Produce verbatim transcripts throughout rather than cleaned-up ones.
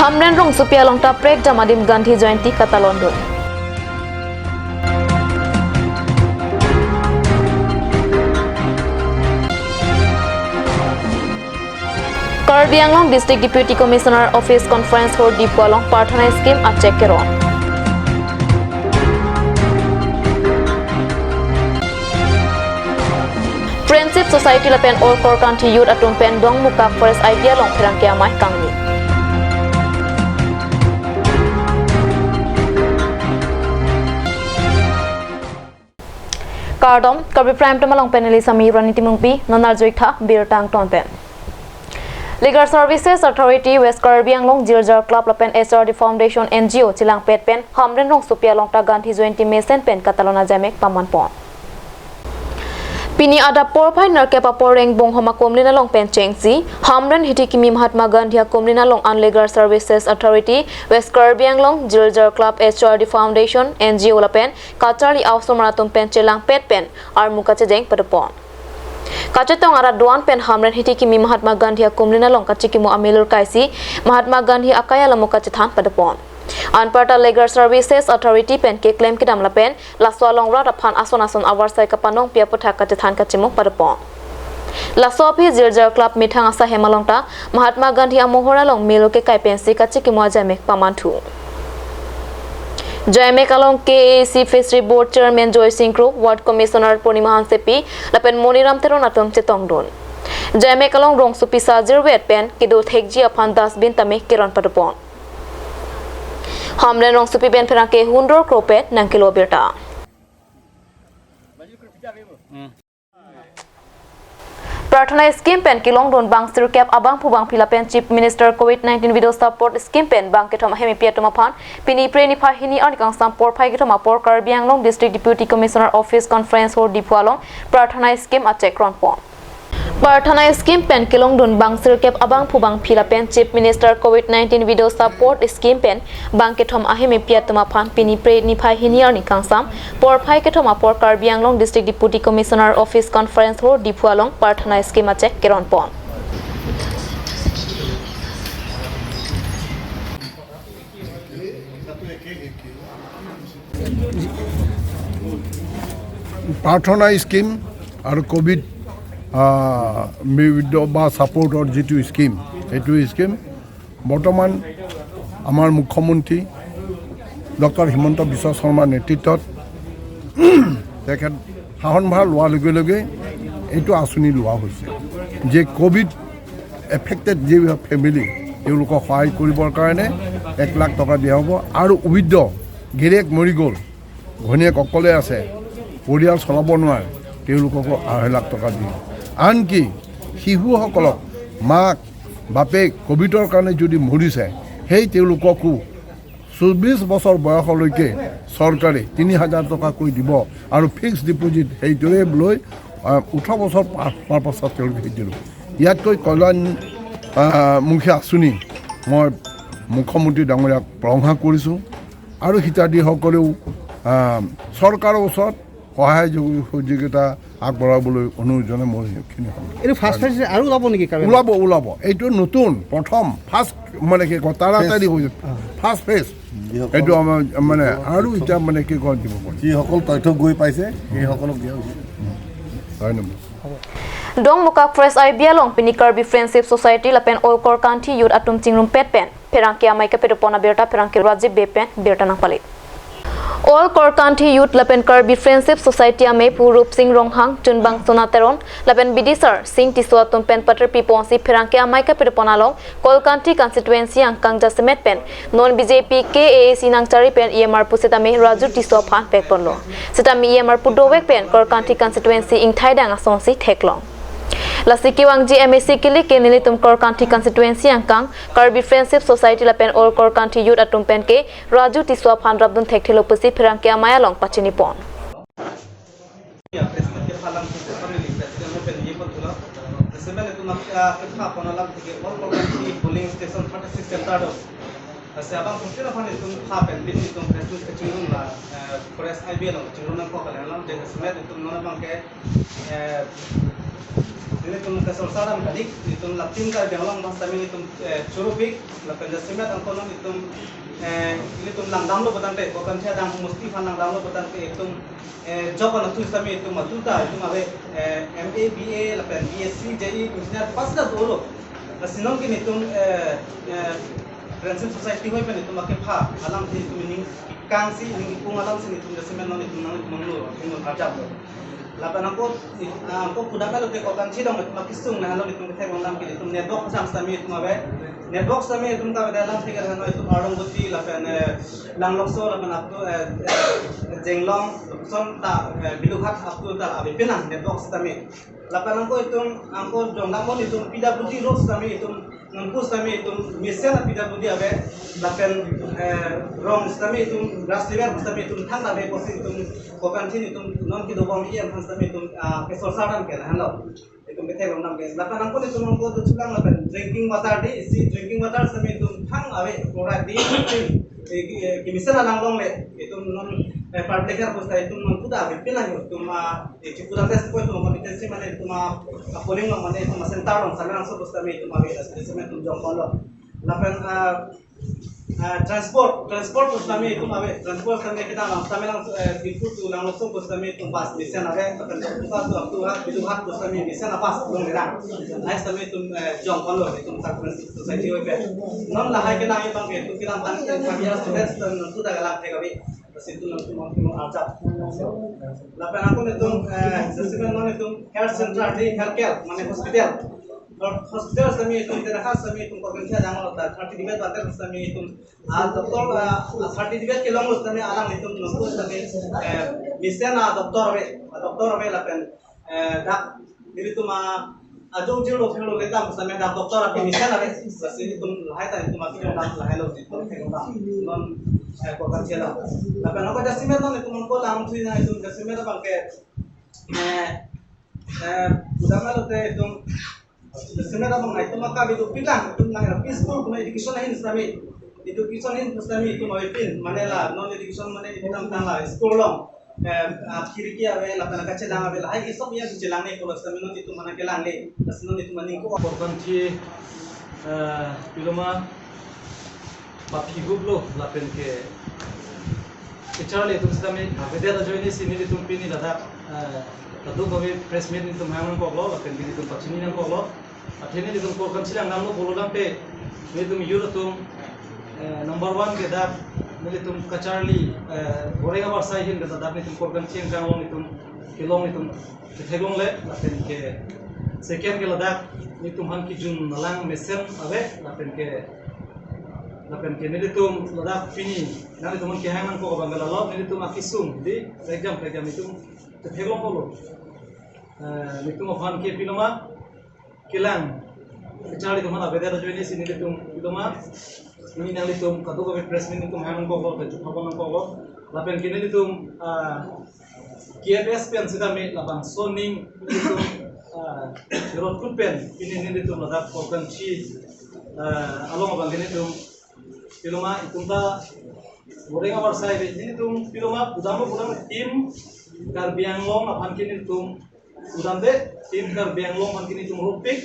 Hamren rongsopi along ta prekjam adim Gandhi Jayanti katalondun. Karbi Anglong District Deputy Commissioner Office Conference Hall Diphu along Prarthana Scheme achek keron. Friendship Society lapen All Korkanthi Youth atum pen Dongmukak Forest I B along pherangke amei kangni. Kardom, Karbi Prime Time along panelist ami Rani Timungpi, non arjuik tha birta angton pen. Legal Services Authority West Karbi Anglong Jirjar Club lapen H R D Foundation N G O chelangpet pen Hamren rongsopi along ta Gandhi Jayanti mesen pen katalon ajaimek pamanpon. Pini adap porphai nerkep apor Rengbong Homa Kumlin along pen chengsi, Hamren hithi kimi Mahatma Gandhi akumlin along an Legal Services Authority West Karbi Anglong Jirjar Club H R D Foundation N G O lapen kacharli a-osomar atum pen chelangpet pen armu kachejeng padopon. Kachetong arat do-an pen Hamren hithi kimi Mahatma Gandhi akumlin along kachikimo amelur kaisi Mahatma Gandhi akai alamo kachethan padopon. Anparta Legal Services Authority pen keklem kedam lapen laso along rat aphan ason ason avarsai kapanongpi aputhak kachethan kachimung padopon. Laso aphi Jirjar Club methang asahem along ta Mahatma Gandhi amohor along melo kekai pensi kachikimo ajaimek pamanthu. Jaimek along K A A C Fishery Board Chairman Joy Sing Kro, Ward Commissioner Purnima Hansepi lapen Moniram Teron atum chetongdun. Jaimek along rongsopi sajirvet pen kedo thekji aphan dustbin tame keron padopon. Hamren rongsopi pen pherangke hundro kropet nangkelo birta. Prarthana Scheme pen kelongdun bang sirkep abangphu bangphi lapen Chief Minister Covid nineteen Video Support Scheme pen bang kethom ahem epi atum aphan pini Phre niphai hini arni kangsam porphai kethom apor Karbi Anglong District Deputy Commissioner Office Conference Hall Diphu along Prarthana Scheme achek kronpon. Prarthana Scheme pen kelongdun bang sirkep abangphu bangphi lapen Chief Minister Covid nineteen Video Support Scheme pen bang kethom ahem epi atum aphan pini Phre niphai hini arni kangsam porphai kethom apor Karbi Anglong District Deputy Commissioner Office Conference Hall Diphu along Prarthana Scheme achek keronpon. প্ৰাৰ্থনা স্কিম আৰু ক'ভিড, আহ, বিৰুদ্ধ বা ছাপোৰ্টৰ যিটো স্কিম, সেইটো স্কিম বৰ্তমান আমাৰ মুখ্যমন্ত্ৰী ডক্টৰ হিমন্ত বিশ্ব শৰ্মাৰ নেতৃত্বত তেখেত শাসনভাৰ লোৱাৰ লগে লগে এইটো আঁচনি লোৱা হৈছে যে ক'ভিড এফেক্টেড যিবিলাক ফেমিলি, তেওঁলোকক সহায় কৰিবৰ কাৰণে এক লাখ টকা দিয়া হ'ব। আৰু বৃদ্ধ গিৰিয়েক মৰি গ'ল, ঘৈণীয়েক অকলে আছে, পৰিয়াল চলাব নোৱাৰে, তেওঁলোককো আঢ়ৈ লাখ টকা দিম। আনকি শিশুসকলক মাক বাপেক ক'ভিডৰ কাৰণে যদি মৰিছে, সেই তেওঁলোককো চৌব্বিছ বছৰ বয়সলৈকে চৰকাৰে তিনি হাজাৰ টকাকৈ দিব আৰু ফিক্সড ডিপজিট সেইটোৱে লৈ, আহ, ওঠৰ বছৰ পাৰ হোৱাৰ পাছত তেওঁলোকে সেইটো দিব। ইয়াতকৈ কল্যাণ, আহ, মুখী আঁচনি মই মুখ্যমন্ত্ৰী ডাঙৰীয়াক প্ৰশংসা কৰিছোঁ আৰু হিতাধিসকলেও, আহ, চৰকাৰৰ ওচৰত সহায় যোগ-, সহযোগিতা আগবঢ়াবলৈ অনুৰোধ জনাই মই এইখিনি ক'লোঁ। এইটো ফাৰ্ষ্ট ফেজ আৰু ওলাব নেকি কাৰোবাৰ? ওলাব, ওলাব। এইটো নতুন, প্ৰথম, ফাৰ্ষ্ট, মানে কি কয়, তাৰাতাৰি ফেজ। হৈছে। অ। First phase. যিসকল এইটো আমাৰ, মানে, যিসকল আৰু এতিয়া, মানে, কি কয়, দিব পাৰিম। যিসকল তথ্য গৈ পাইছে, সেইসকলক দিয়া হৈছে। ধন্যবাদ। Dongmukak Forest I B along pini Karbi Friendship Society lapen All Korkanthi Youth atum chingrumpet pen pherangke amei kapadopon abirta pherangke Rajib Bey pen birta nangpale. All Korkanthi Youth lapen Karbi Friendship Society amei pu Rupsing Ronghang, Chunbang Sona Teron lapen Bidisar Sing Tisso atum pen pater piponsi pherangke amei kapadopon along Kolkanthi constituency angkang jasemet pen non B J P K A A C nangchari pen E M R pusitame Raju Tisso aphan pekponlo. Sitame E M R pudovek pen Kolkanthi constituency ingthaidang asonsi theklong. Lasi kevangji M A C kilik ke nelitum Kolkanthi constituency angkang Karbi Friendship Society lapen All Kolkanthi Youth atum pen ke Raju Tisso aphan rapdun thekthelo pusi pherangke amei along pachinipon. Ya, president kepha alam ke family president mo pen ye pon tulo. Jasemet itum, ah, kepha pon alam ke All Kolkanthi polling station thirty-six center do. Lasi abang pun kena pon itum pha pen pini itum president kachingrum la, eh, Forest I B along chingrum nangkok kalian alam. Jasemet itum non abang ke, eh, Itum kesorsa dam kali, itum Lapen Karbi Anglong abang sitame itum, eh, churupik, lapen jasemet angko non itum, eh, itum langdamlo putangte, Korkanthi adang homosti aphan langdamlo putangte itum, eh, jok anathu sitame itum atuta, itum ave, eh, M A, B A, lapen B S C, J E, engineer, pass ta dolo. Lasi non ke itum, eh, eh, Friendship Society ahoi pen itum akepha alam si itum ning kangsi ning kung alam si itum jasemet non itum nang, nanglo, itum nang arjaplo. Lapen angko, ah, angko pudam alote Korkanthi along itum akesung nang along itum kethek long dam ke itum network sang sitame itum ave. Network sitame itum ta ave alam thik alam itum Arlong Boti lapen, eh, Langlokso lapen up to, eh, eh, Jenglong, son ta, eh, Bilughat up to ta ave pinang network sitame. Lapen angko itum, angko jongdam bon itum P W D road sitame itum nangpu sitame itum mesen a P W D ave, lapen, eh, rong sitame itum grass level sitame itum thang ave pusi itum Korkanthi itum non kedobom i-em aphan sitame itum, ah, kesorsa dam ke lahenlo. Itum kethek long dam ke. Lapen angko itum angko tu chulang lapen drinking water di, isi drinking water sitame itum thang ave, chloride di, itum, eh, ki-, eh, kemesen alang longle, itum non, eh, public health pusi itum non kuda ave pinang itum, ah, eh, chipuda test ko itum competency mane itum, ah, polling lo mane itum center lo, sitame langsung pusi itum ave, sitame itum jongkonlo. Lapen, ah, ah, transport, transport pusitame itum ave, transport sitame kita lang, sitame lang, eh, Diphu to Langlokso pusitame itum bus mesen ave, lapen Diphu to, to, to, Diphu pusitame mesen abus long lerang. Lahai sitame itum, eh, jongkonlo, itum Karbi Friendship Society ahoi pen. Non lahai kelang abang ke, itum kelang tang, eh, Karbi students dan tu dak lang thek ave. Lasi itum nangtum nangtum arjap. Lapen angko itum, eh, jasemet non itum health center di health care, mane hospital. Hos-, hospital sitame itum terakhir sitame itum Korkanthi adang lo ta thirty bed bed sitame itum, ah, doctor, ah, thirty bed kelong lo sitame alanglitum nangtum sitame, eh, mesen a doctor ave, a doctor ave lapen, eh, dak nelitum, ah, ajong jir lo phelo le dam sitame dak doctor ake mesen ave, lasi itum lahai ta itum ake dam lahai lo itum ke dam non, eh, Korkanthi lo. Lapen angko jasemet non itum angko lang thui na itum jasemet abang ke, eh, eh, pudam alote itum jasemet abang itum aka itum pilang itum nang peaceful kuna education ahin sitame, education ahin sitame itum ave pin mane la non education mane itum tang la school along, eh, ah, khiriki ave lapen kachelang ave lahai ke sob ya chelang ne kolos sitame non itum mana kelang le, lasi non itum aning ko. Korkanthi, eh, piloma papi group lo lapen ke kacharli atum sitame avedet ajoine si nelitum pini ladak, eh, kadokave press meet nelitum hang nangkoklo lapen nelitum pachini nangkoklo. Athe nelitum Korkanthi langdamlo pulo tangte nelitum youth atum, eh, number one ke dak nelitum kacharli, eh, boreng abarsai ahin ke dak nelitum Korkanthi angkang along nelitum kelong nelitum ketheklongle lapen ke second ke ladak nelitum aphan kejun alang mesen ave lapen ke lapen ke nelitum ladak pini nanglitum aphan kehang nangkok abang ke lalo nelitum akesung di rejam rejam itum ketheklong pulo. Eh, nelitum aphan ke piloma kelang kacharli atum aphan avedet ajoine si nelitum piloma pini nanglitum kadokave press meet nelitum hang nangkoklo, kachupha pon nangkoklo. Lapen ke nelitum, ah, K F S pen sitame labangso aning nelitum, ah, road kut pen pini nelitum ladak Korkanthi, ah, along abang ke nelitum piloma itum ta boreng abarsai ave nelitum piloma pudamlo pudam team Karbi Anglong aphan ke nelitum pudamde team Karbi Anglong aphan ke nelitum rupik,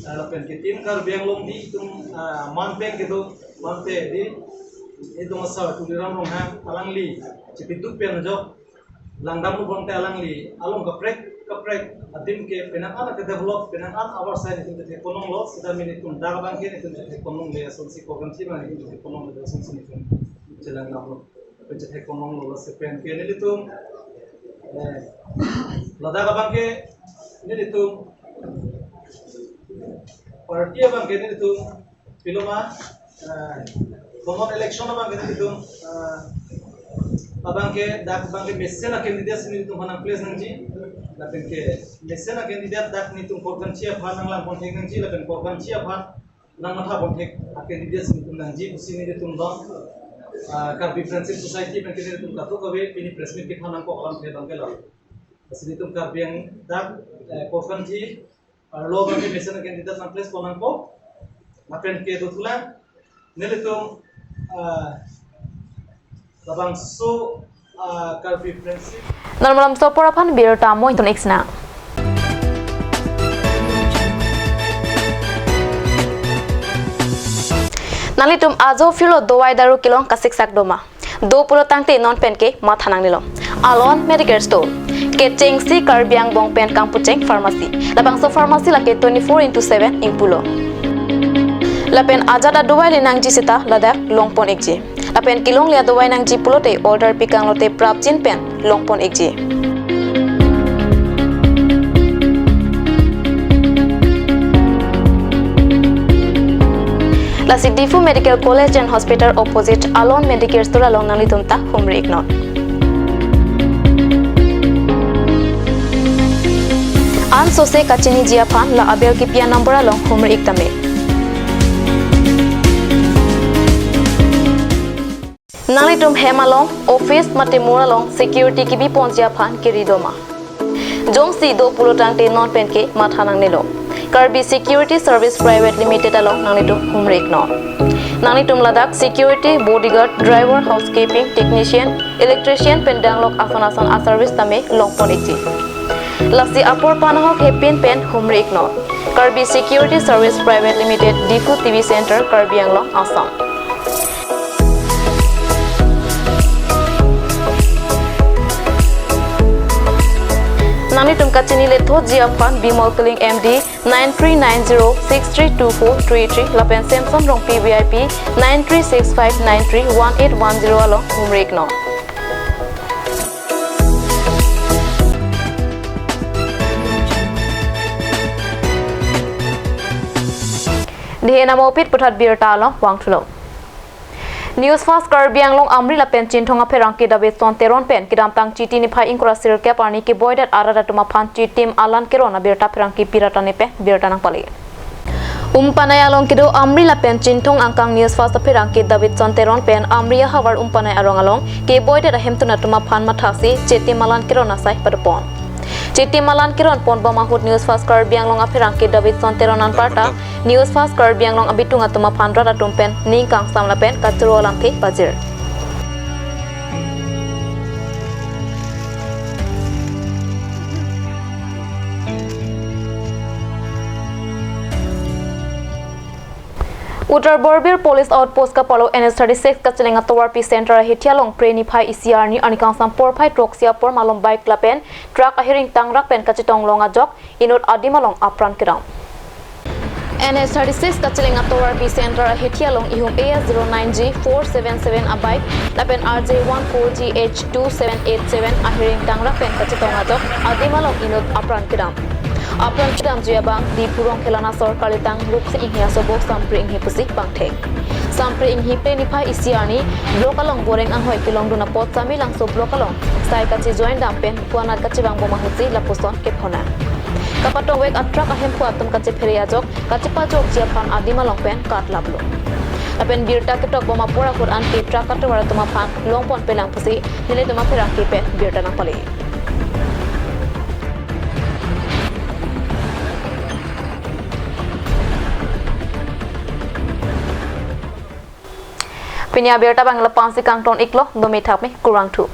ah, lapen ke team Karbi Anglong di itum, ah, man pen kedo man pen di itum asar Tuliram Ronghang alangli chepiduk pen ajok langdamlo bonte alangli along kaprek kaprek adim ke penang an kedevelop penang an abarsai nelitum kethek ponlonglo sitame nelitum dak abang ke nelitum kethek ponlongle asonsi Korkanthi abang nelitum kethek ponlongle asonsi nelitum chelangdamlo. Pen kethek ponlonglo lasi pen ke nelitum, eh, ladak abang ke nelitum party abang ke nelitum piloma, eh, common election abang ke nelitum, eh, abang ke dak abang ke mesen a candidate nelitum aphan nang place nangji lapen ke mesen a candidate dak nelitum Korkanthi aphan nanglang ponthek nangji lapen Korkanthi aphan nangmatha ponthek a candidate nelitum nangji pusi nelitum dong, ah, Karbi Friendship Society pen ke nelitum kadokave pini press meet kepha nangkok alamthe abang ke lalo. Lasi nelitum Karbi Anglong dak, eh, Korkanthi arlo abang ke mesen a candidate nang place pon nangkok. Lapen ke dothulang nelitum, ah, labangso, ah, Karbi Friendship. Non malomso apor aphan birta mo itum iksna. Nanglitum ajo phirlo dovai daru kelong kasiksak doma? Do pulo tangte non penke matha nangnelo. Alon Medicare Store, kechengsi Karbi angbong pen kangpucheng pharmacy. Labangso pharmacy lake twenty-four into seven ingpulo. Lapen ajat adovai le nangji seta ladak longpon ikji. Lapen kelongle adovai nangji pulote order pikang lote prapjin pen longpon ikji. Lasi Diphu Medical College and Hospital opposite Alon Medicare Store along nanglitum ta humri iknon. An sose kachiniji aphan la abel kipi a-number along humri ik tame. Nanglitum hem along, office mate mur along security kebi ponji aphan kiri doma? Jongsi do pulo tangte non penke matha nangnelo. Karbi Security Service Private Limited along nanglitum humri iknon. Nanglitum ladak security, bodyguard, driver, housekeeping, technician, electrician pen danglok ason ason a-service tame longpon ikji. Lasi apor panahok hepin pen humri iknon. Karbi Security Service Private Limited, Diphu T V Center, Karbi Anglong, Assam. Nanglitum kachini lethotji aphan Bimol Killing M D, nine three nine zero six three two four three three, lapen Samson Rongpi V I P, nine three six five nine three one eight one zero along humri iknon. Dihe namopit puthot birta along vangthulo. News Fast Karbi Anglong Amri lapen Chinthong apherangke Davidson Teron pen kedamtang Chiti niphai ingkoi ra sirkep arni keboidet arat atum aphan Chitim alan keron abirta pherangke pi ra tame pen birta nangpale. Umpanai along kedo Amri lapen Chinthong angkang News Fast apherangke Davidson Teron pen Amri ahavar Umpanai arong along keboidet ahemtun atum aphan mathasi Chitim alan keron asai padopon. Chitim alan keron ponbom ahut News Fast Karbi Anglong apherangke Davidson Teron anparta News Fast Karbi Anglong abitung atum aphan rat atum pen ning kangsam lapen kachoro alamthe pajir. Uttar Borbil Police Outpost kapalo N H thirty-six kacheleng atovarpi center ahithi along Phre niphai isi arni arni kangsam porphai throksi apor malom bike lapen truck ahiring tangrak pen kachetong long ajok inut adim along apran kedam. N H thirty-six kacheleng atovarpi center ahithi along ihum A S zero nine G four seven seven abike lapen R J one four G H two seven eight seven ahiring tangrak pen kachetong ajok adim along inut apran kedam. Apran kedamji abang Diphu Rongkhelan asor kalitang Rupsing Inghi asobo Sampri Inghi pusi pangthek. Sampri Inghi Phre niphai isi arni block along boreng anghoi kelongdun apot Samelangso block along sai kachejoin dam pen puanat kachevangbom ahutsi lapuson kephonang. Kapatongvek a-truck ahemphu atum kachephere ajok kachepajokji aphan adim along pen katlaplo. Lapen birta ketokbom apor ahut anke truck atovar atum aphan longponpelang pusi nelitum apherangke pen birta nangpale. Pini abirta abang lapu-ansi kangton iklo, dome thakme, kurvangthu.